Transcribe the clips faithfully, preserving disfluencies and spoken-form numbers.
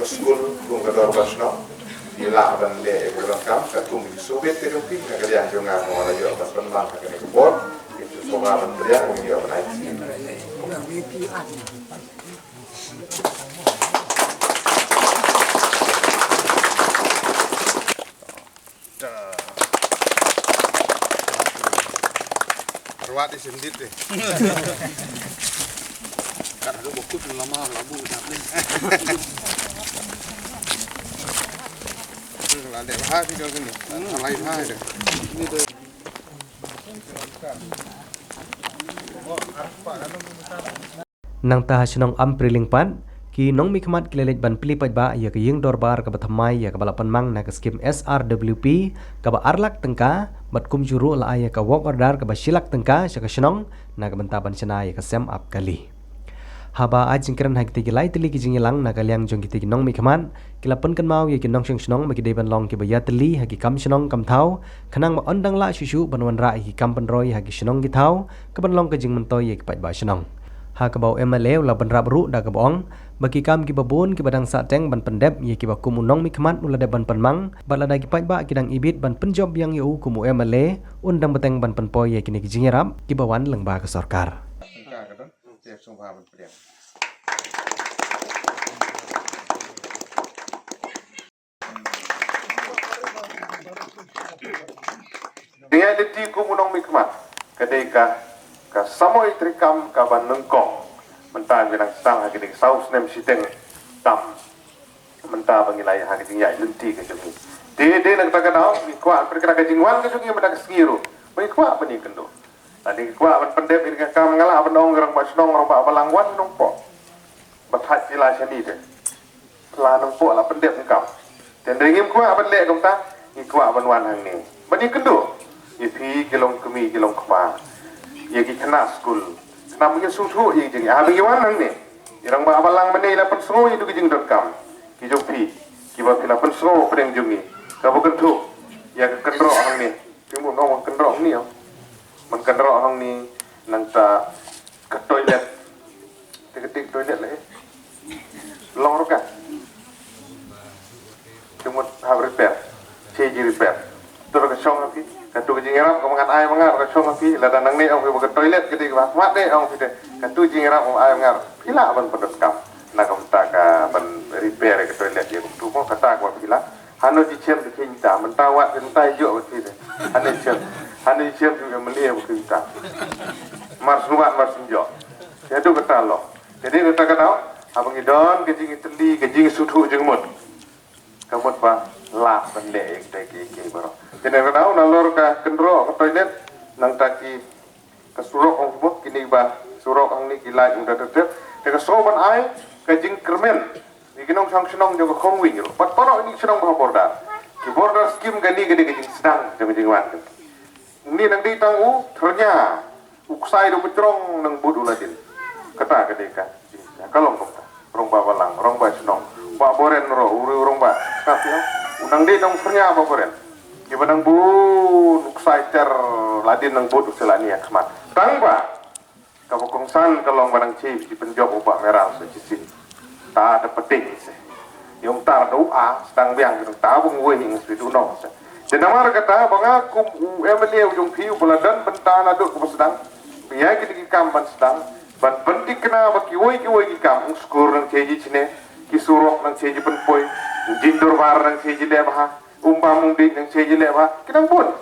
ka skul, kum ka dorbar shnong, phi lah ban leh ïa ka donkam katkum ki shuh bit ka jong phi. Na ka liang jong nga nga la ïoh ban pynbang ha kane ka por. Phi sngewbha ban pdiang, nga ïoh ban ai. Ruat di sendit deh. Kat aku bokut lama labu dah ni. Ladek bahas ni kalau ni. Lain hai deh. Nangta ha shnong Ampriling pat, ki nongmihkhmat ki la leit ban plie paidbah ïa ka ïing dorbar kaba thymmai ïa kaba la pynmang na ka skim S R W P, kaba ar lak tyngka, bad kumjuh ruh la ai ïa ka work order kaba shi lak tyngka sha ka shnong, na ka bynta ban shna ïa ka sem ap kali. Haba ai jingkren ha kitei ki lai tylli ki jingïalang na ka liang jong kitei ki nongmihkhmat, ki la pynkynmaw ïa ki nongshong shnong ba ki dei ban long kiba ïatylli ha ki kam shnong kam thaw, khnang ba yn dang lah shuh shuh ban wanrah ïa ki kam pynroi ha ki shnong ki thaw, kaban long ka jingmyntoi ïa ki paidbah shnong. Ha kaba u M L A u la bynrap ruh da kaba ong ba ki kam kiba bun kiba dang sahteng ban pyndep ïa kiba kum u nongmihkhmat u la dep ban pynmang, bad lada ki paidbah ki dang ibit ban pynjop biang ïa u kum u M L A, un dang bteng ban pynpoi ïa kine ki jingïarap kiba wan lyngba ka sorkar. Ïa lynti kum u nongmihkhmat ka dei ka, ka samoi treikam kaba nyngkong. Mynta ngi dang sdang ha kine ki saw snem shiteng tam. Mynta ba ngi la ïa ha ka jingïaid lynti ka jong ngi. Te dei na kata ka daw ngi kwah pyrkhat ka jingwan ka jong ngi mynta ka sngi ruh ba ngi kwah ban ïakynduh. Lada ngi kwah ban pyndep ïa ka kam, nga lah ban ong, rangbah shnong, rangbah balang, wan Nongpoh. Ba thait phi la shane te. La Nongpoh la pyndep kam. Te hynrei ngim kwah ban leh kumta, ngi kwah ban wan hangne ban ïakynduh ïa phi ki longkmie ki longkpa, ïa ki khynnah skul. Khnang ba ngin sngewthuh ïa ki jingeh. Haba ngi wan hangne, ïa rangbah balang mynne la pynsngew ïa ki jingdonkam ki jong phi, kiba phi la pynsngew pdeng jong ngi, kaba kynthup Ïa ka kynroh hangne. Phi mut ong kynroh hangne, oh. Man kynroh hangne nangta ka toilet. Te ka tik toilet la, eh. Long ruh ka. Te mut hap repair. Che ji repair. Te ruh ka shong ha phi. Katu ka jingïarap ka mangan ai mangan ruh ka shong ha phi. Lada nangne ong phi ba ka toilet ka dei kaba khmat de ong phi te. Katu jingïarap ka ai mangan. Phi lah ban pyndonkam. Na ka bynta ka ban repair ka toilet ïa kumtu mo kata ka phi lah. Hano ji chem te khynta, mynta wat mynta ïoh wat khynta. Hano ji chem, hano ji chem ju em le wat khynta. Mar sumbat mar sumjok. Ïa tu kata lo. Jadi kata kata, haba ngi don ka jingïatylli, ka jingsngewthuh jingmut. Ka mut ba lah ban leh ïa kita ki ki baroh. Kane ka dei nalor ka kynroh ka toilet, nangta ki ka surok ong sbok kine ba surok hangne ki light ong da ter ter. Te ka sngewbha ban ai ka jingkyrmen. Ïa ki nongshong shnong jong ka Khongwing ruh. Pat paralok ïa ki shnong ba ha border. Ki border scheme kane ka dei ka jingsdang jong ka jingwan. Ngi nang dei tang u thyrnia. U ksai da u pynjrong nang bud u la dien. Kata ka dei ka. Ka long kumta. Rangbah balang, rangbah shnong. Bah Boren ruh, u rangbah. Ka phi u nang dei nang thyrnia Bah Boren. Kiba nang bud u ksai ter la dien nang bud u sila ni ha khmat. Tang ba kaba kongsan ka long ba nang chi ki pynjop u Bah Meral sa chi sin. Ta da pating se. Ïa ong tar da u a, sdang biang ki ta bung wei ing spi du nong se. Te namar kata ba nga kum u M L A u jong phi u ba la don bynta naduh kaba sdang. Ba ïa kine ki kam ban sdang, ban pynthikna ba kiwei kiwei ki kam, ong skur nang che ji chine, ki surok nang che ji pynpoi, jingdorbar nang che ji leh bha, um bam um dih nang che ji leh bha, ki nang bun.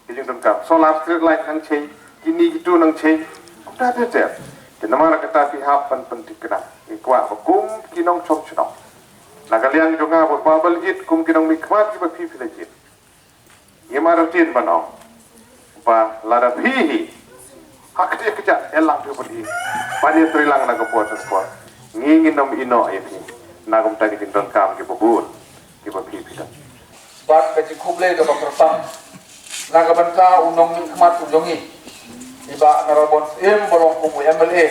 Ki jingdonkam, solar street light nang che, kine kitu nang che, kumta ter ter. Te namar kata phi hap ban pynthikna, ngi kwah ba kum ki nongshong shnong. Na ka liang jong nga ba ba la jied kum ki nongmihkhmat kiba phi phi la jied. Ngi ma rutin ban ong ba lada phi hi ha kti kjat elang phi phi ban ïatreilang na ka por ka por. Ngi ngin ym ïehnoh ïa phi na kumta ki jingdonkam kiba bun kiba phi phi don. Bad ka jingkhublei kaba kyrpang na ka bynta u nongmihkhmat u jong ngi, i Bah Narabon Syiem ba long kum u M L A.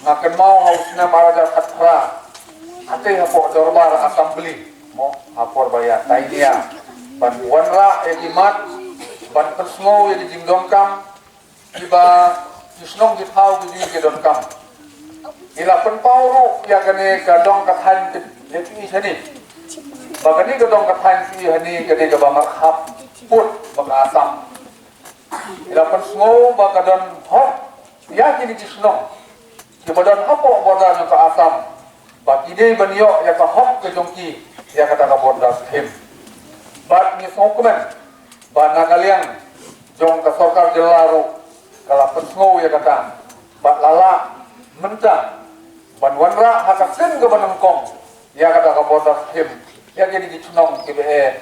Nga kynmaw ha u snem ar hajar khatphra, hangtei hapoh dorbar Assembly mo, ha por ba ïa tainia ban wanrah ïa ki mat ban pynsngew ïa ki jingdonkam kiba ki shnong ki thaw ki ju ki donkam. Ngi la pynpaw ruh ïa kane ka dong ka thaiñ ki, ïa ki shane. Ba kane ka dong ka thaiñ ki shane kane kaba markhap put ba ka Assam. Ngi la pynsngew ba ka don hok ïa kine ki shnong kiba don hapoh border jong ka Assam ba ki dei ban ïoh ïa ka hok ka jong ki ïa kata ka border scheme. Bad ngi sngewkmen ba na ka liang jong ka sorkar jylla ruh ka la pynsngew ïa kata bad la lah mynta ban wanrah ha ka sien kaba nyngkong ïa kata ka border scheme ïa kine ki shnong kiba eh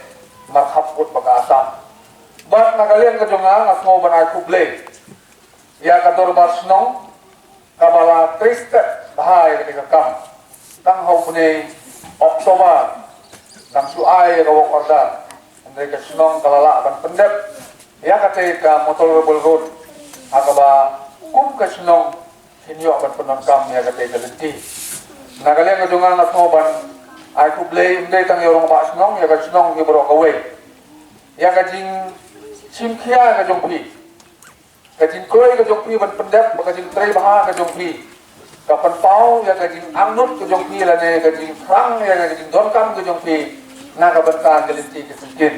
markhap kut ba ka Assam. Bad na ka liang ka jong nga nga sngew ban ai khublei ïa ka dorbar shnong kaba la trei stet bha ïa kane ka kam. Tang ha u bnai October dang shu ai ïa ka work order, hynrei ka shnong ka la lah ban pyndep ïa kata ka motorable road ha kaba kum ka shnong kin ïoh ban pyndonkam ïa kata ka lynti. Na ka liang ka jong nga nga sngew ban ai khublei ym dei tang ïa u rangbah shnong, ïa ka shnong hi baroh kawei, ïa ka jingshim khia ka jong phi. Ka jingkloi ka jong phi ban pyndep bad ka jingtrei bha ka jong phi ka pynpaw ïa ka jingangnud ka jong phi lane ka jingthrang ïa ka jingdonkam ka jong phi na ka bynta ka lynti ka syngkien.